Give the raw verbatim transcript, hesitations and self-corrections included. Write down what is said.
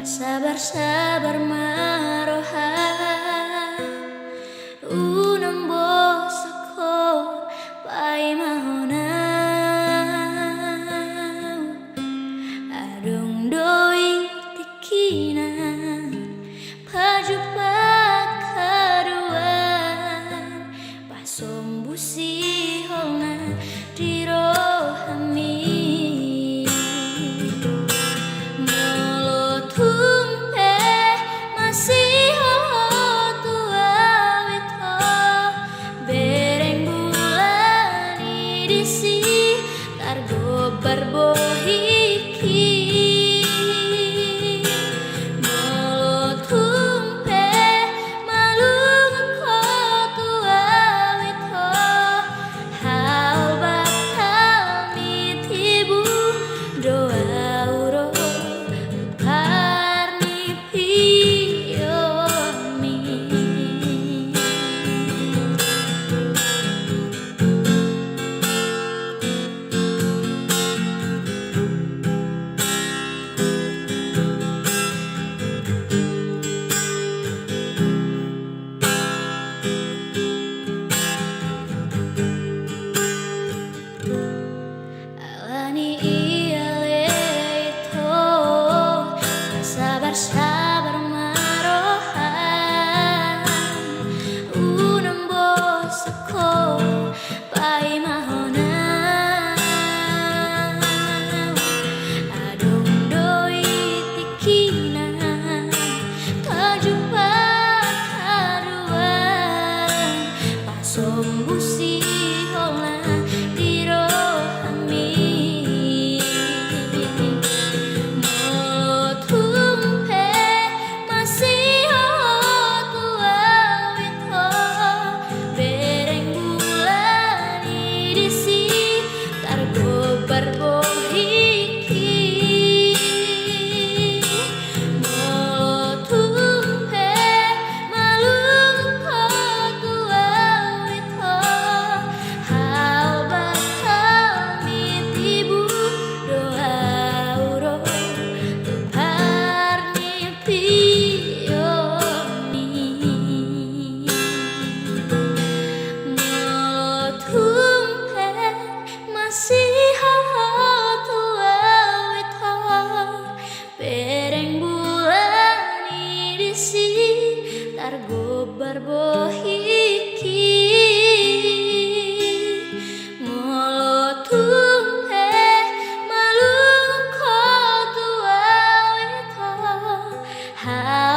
Sabar-sabar ma roham, unang bosak ho paima hona. Adong do i tingkina pajumpang haduan, pasombu siholna di rohami. Molo tung pe masihol ho tu au ito, bereng bulan i disi targombar bohingki. Molo tung pe malungun ho tu au ito, hau batal mitibu do au ro tu parnipionmi. Alani i ale ito, sabar-sabar ma roham, unang bosak ho paima hona. Adong do i tingkina pajumpang haduan, pasombu siholna di rohami. Molo tung pe masihol ho tu au ito, bereng bulan i disi targombar bohingki. Molo tung pe malungun ho tu au ito, hau batal mitibu do au ro tu parnipionmi. Molo tung pe masihol ho tu au ito, bereng bulan i disi targombar bohingki. Molo tung pe malungun ho tu au ito, hau